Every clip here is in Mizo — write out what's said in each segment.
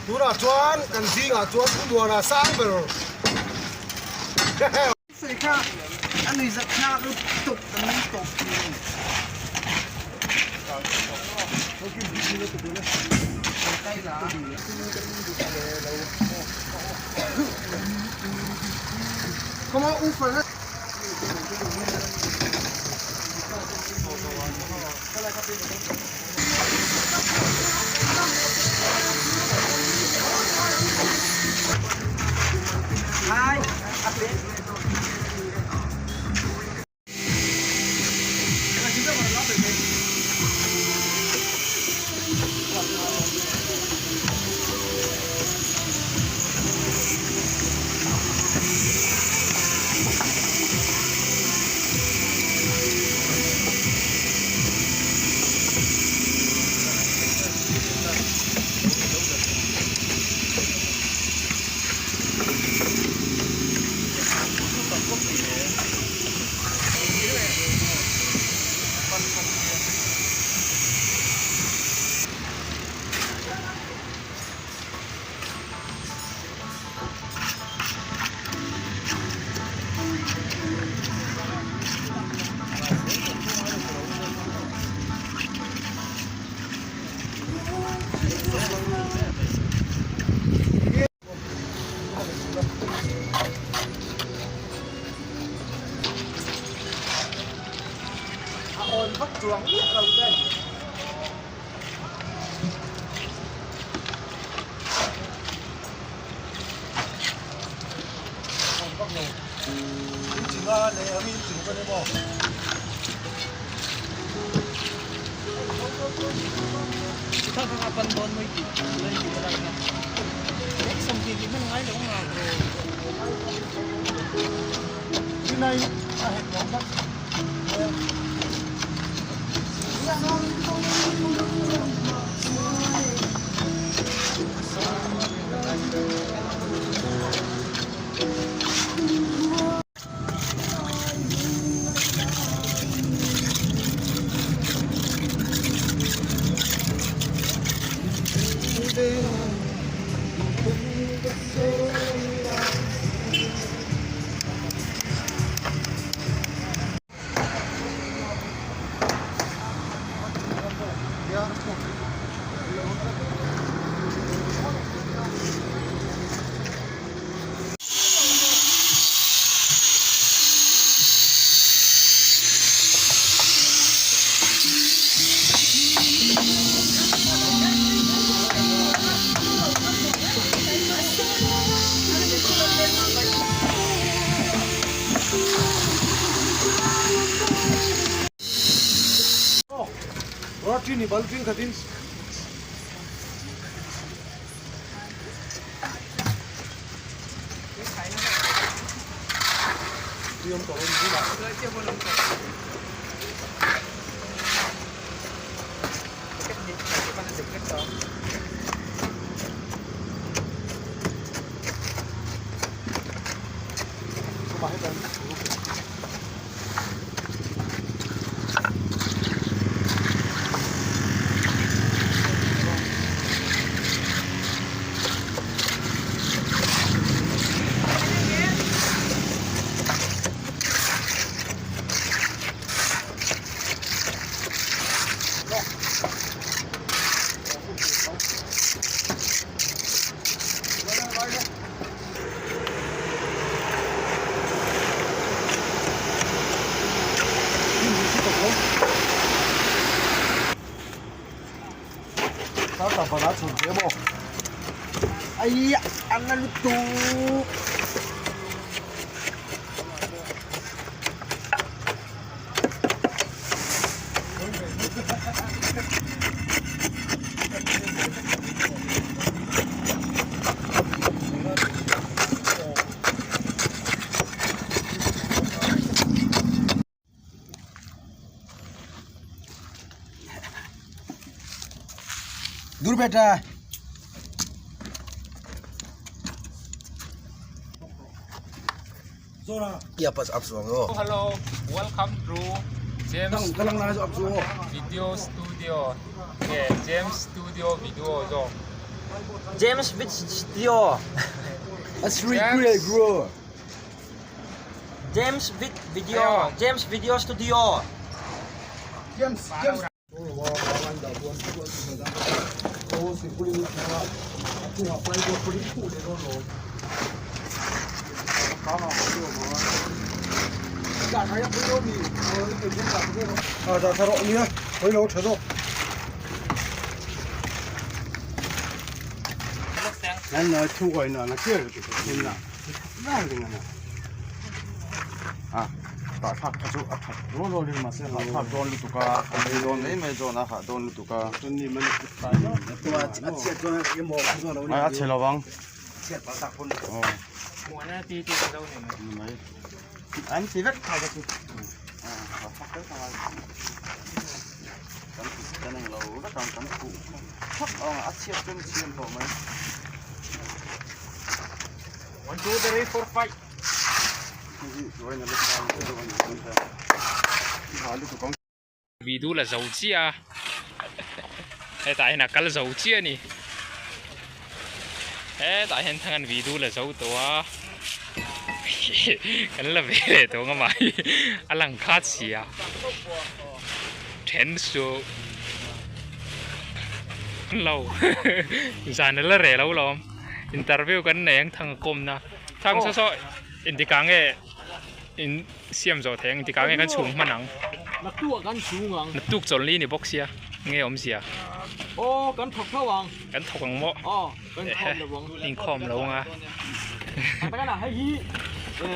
Tunah chuan kan zingah chuan Pu Muana sang ber. Sawi kha a nui zat thlak lutuk ka nui tawp thin. Come on, Ufa. A awn vak chuang miah lo ten. Rotini baltin khatin. Ai a na lutuk. Dur beta. Hello, welcome to James Video Studio. Okay, James Studio Video zawk. James Vid Studio. James James Vid Video. James Video Studio. James James. tah thlak kha chu a that rual rual in mahse hah thlak dawn lutuk a a rei dawn mai mai chuan a hah dawn lutuk a a chhe lo vang an ti vek tha ka chu kan kan englo vek ang kan khuh thak ang a chhiat chuan chhiat tawh mai. 1 2 3 4 5 Vidu la zo chiah a hetah hian a kal zo chiah a ni hetah hian thang an vidu la zo tawh a kan la ve leh tawh ang amah hi a lang khat si a then chu lo zan a la reh lo lawm interview kan nei ang thang a kawmna thang saw saw Engtikah nge in siam zawh theih ang? Engtikah nge kan chhung hman ang? Naktuk ah kan chhung ang. Naktuk chawlhni ni bawk sia, nge awmzia? Aw, kan thawk tho ang. Kan thawk ang maw? Aw, kan khawm lo ang. Inkhawm lo ang a. Tak tak hei hi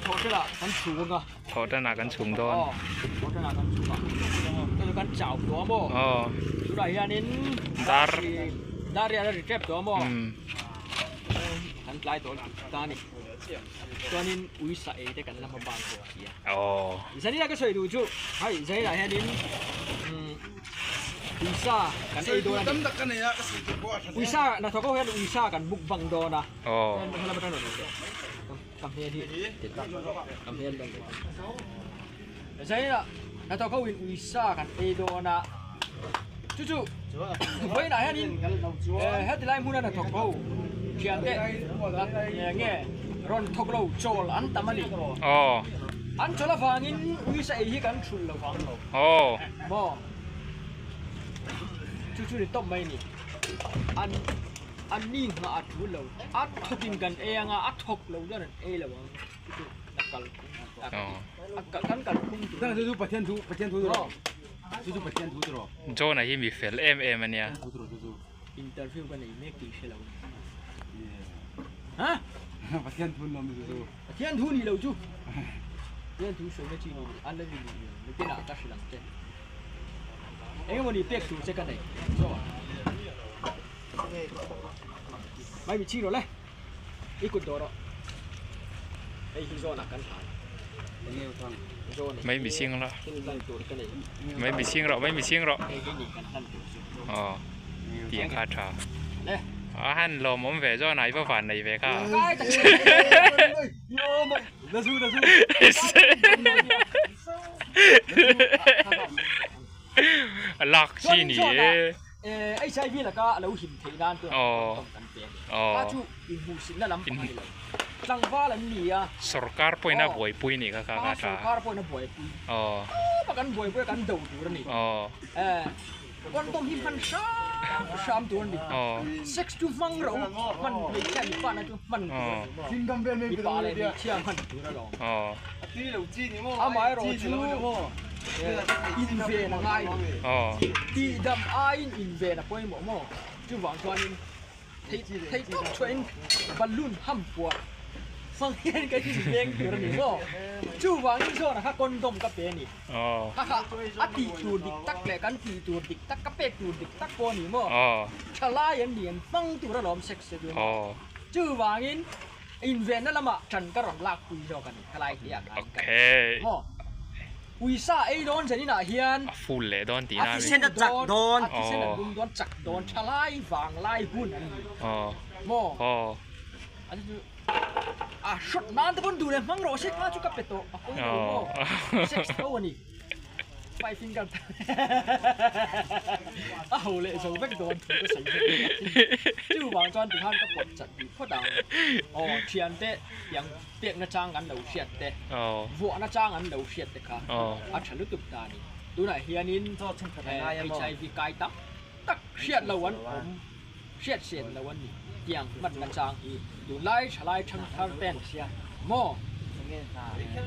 thawh ṭan ah kan chhung ang a. Thawh ṭan ah kan chhung dawn. Aw, thawh ṭan ah kan chhung a. Chu kan chau tawh a maw? Aw. Tunah hianin Dar. Dar riat a ri ṭep tawh a maw? Kan tlai tawh ta a ni. Chuanin ui sa ei te kan la hma bak pawh a ti a. Zanina ka sawi duh chu hei Zanina hianin ui sa kan ei dawn a ni. Ui sa hnathawk ho hian ui sa kan mukbang dawn a. Helama tan rawn awm teh. Ka hmel hi ka hmel dawn teh. Zanina hnathawk ho in ui sa kan ei dawn a. Chu chu vawiinah hianin heti lai hmuna hnathawk ho thiante nge rawn thawk lo chawl an tam a ni. An chawl avangin uisa ei hi kan thulh lo vang lo maw? Chu chu ni tawp mai a ni. An an ni nghah a tul lo. A thawkin kan ei anga a thawk lo chuan an ei lo ang. Chu chu a kal kan kal phung tur a ni. Chu chu Pathian thu tiraw? John-a hi mi fel em em a nia. Thu tiraw chu chu. Interview ka nei mek tih hre lo. Ha? Pathian thu ni lo chu chu. Pathian thu ni lo chu. Pathian thu sawi na chi ni an la ni ni nitin ah ka hrilh ang che. Eng emaw ni pek tur che ka nei. John. Mai mi ching rawh le. I kut dawh rawh. Hei hi zawn ah kan hlan. Zawn Mai mi ching la. Thil hlan tur ka nei. Mai mi ching rawh, mai mi ching rawh. Hei hi ni kan hlan tur chu. Aw. Tiang kha tha. Le. A han lawm awm ve zawn ah i va van nei ve kha. Kai tak. Nazu nazu. A lak chi ni e. HIV laka a lo him theih nan chuan condom kan pe a ni. Kha chu inhmuhsitna lam pang a ni lo. Tlangval an ni a. Sorkar pawhin a buaipui nih kha kha kha tha. Sorkar pawhin a buaipui. Tawpa kan buaipui a kan do tur a ni. Condom hi hman hram hram tur a ni. Sex chu hmang ro hman hmeichhia mipa na chu hman tur a ni. Mipa leh hmeichhia hman tur a lawm. Amaherawhchu inven a ngai lo. Tihdam aiin inven a pawimawh maw? Chuvang chuanin. Thei tawp chhuahin balloon ham puah fang hian ka inveng tur a ni maw? Chuvangin zawnah kha condom ka pe a ni. Kha kha a tih tur dik tak leh kan tih tur dik tak, ka pek tur dik tak pawh a ni maw? Thalai an ni, an hmang tur alawm sex te chu maw? Chuvangin invenna lamah ṭan ka rawn lakpui zawk a ni khalai hle ah khan ka maw? Uisa ei dawn zaninah hian a full leh dawn tihna a thisen a chak dawn, a thisen a lum dawn, chak dawn, thalai vanglai hun an ni maw? A chu a hrawt nan te pawn duh leh hmang rawh se kha chu ka pe tawh a pawi lo maw? Sex tho a ni five finger a ho leh zo vek dawn thu ka sawi vek chuvang chuan tikhan ka pawt chat tih phawt ang aw thiante tiang pek nachang an lo hriat te, vuah nachang an lo hriat te kha a tha lutuk ta a ni. Tunah hianin HIV kai tam tak hriat lo an awm, hriat sen lo an ni tiang hman nachang hi tunlai thalai thangthar ten maw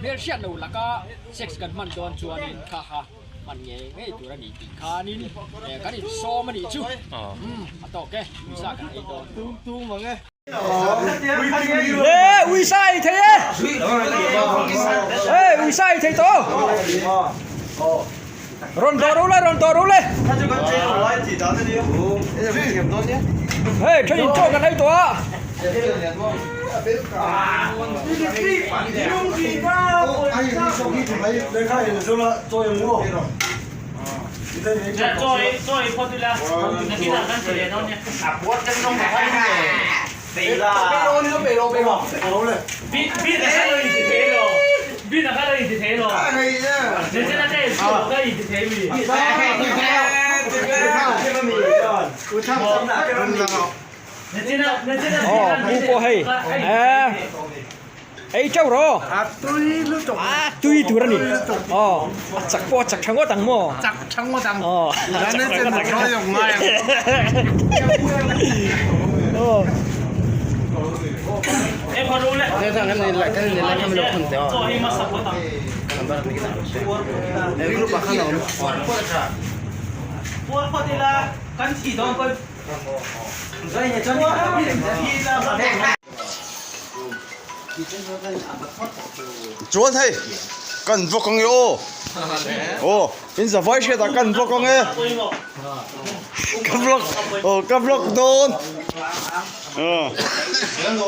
hmel hriat lo laka sex kan hman dawn chuanin kha kha hman ngei ngei tur a ni tih khanin kan insawm a nih chu. A tawk e, pawisa kan ei dawn. Ê ui sai thei e Ê ui sai thei to Rawn dawh ru le rawn dawh ru le Hei then in chaw kan ei tawh a Aw pu pawh hei eh ei teuh rawh a tui lutuk a tui tur a ni aw a chak pawh a chak tha ngawt ang maw chak tha ngawt ang aw a chak tha ngawt ang aw Chuan hei kan vlog ang e aw aw in zavai hriat ah kan vlog ang e ka vlog aw ka vlog dawn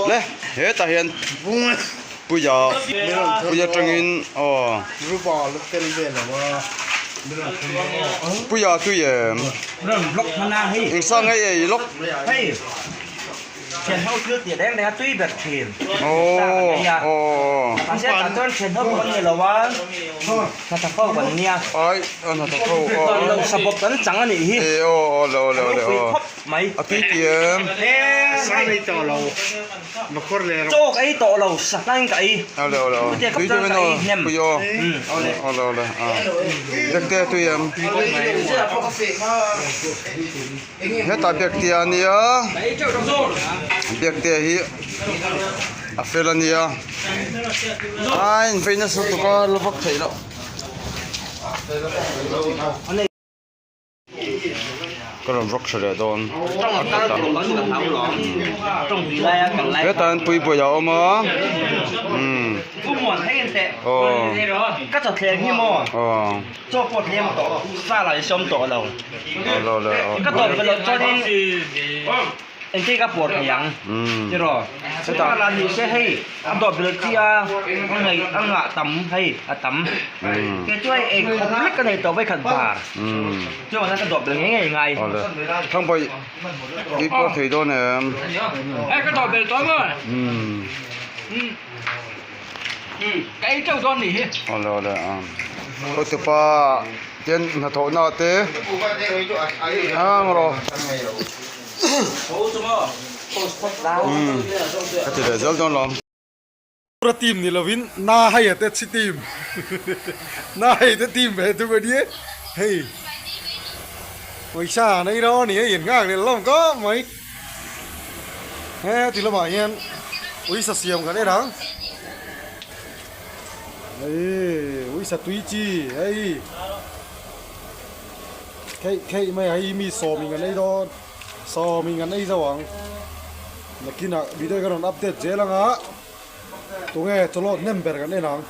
le hetah hian puia puia tangin aw puia tui em engsa nge ei lawk. Thian ho thil tih reng reng a tui ber thin. Sa kan ei a. Mahse tah chuan thian ho pawh an ni lo a, hnathawk ho kan nia. Lo sa bawk kan chang a nih hi. A ropui khawp mai. A tui tih em? Chaw ka ei tawh lo, sa hlang ka ei. Tui deuh in aw, pui aw. Biakte a tui em? Hetah biakte a nia biakte hi a fel a nia a invei nasa tuk a la vak theih loh ka rawn vak tha leh dawn hetah hian puibuai a awm a umm aw. Chaw pawh tlem tawh, sa lah i sawm tawh lo. Ka tawp ve loh chuanin engtin ka pawr thei ang tiraw? Sa lah ni se hei a dawt belh chi a, a ngaih a ngah tam hei a tam. Kei chu hei ei khawp lek ka nei tawh vei khat bar. Chuan ka dawt belh ngei ngei ngai. Thangbawi i pawr thei dawn em? Hei ka dawt belh tawh maw? Ka ei teuh dawn nih hi. Awle awle a. Hotupa ten hnathawhna te ang rawh. Ka ti leh zel dawn lawm. Pura team ni lovin na hei a te chi team na hei te team ve thung a nia hei pawisa an ei dawn a ni hei an nghak leh hlawm khawp mai. He ti lamah hian uisa siam kan en ang hei uisa tui chi hei kheih kheih mai a hei mi sawmin an ei dawn sawmin an ei zo ang. Nakinah video hi ka rawn update zel anga tunge chawlawt hnem ber kan en ang.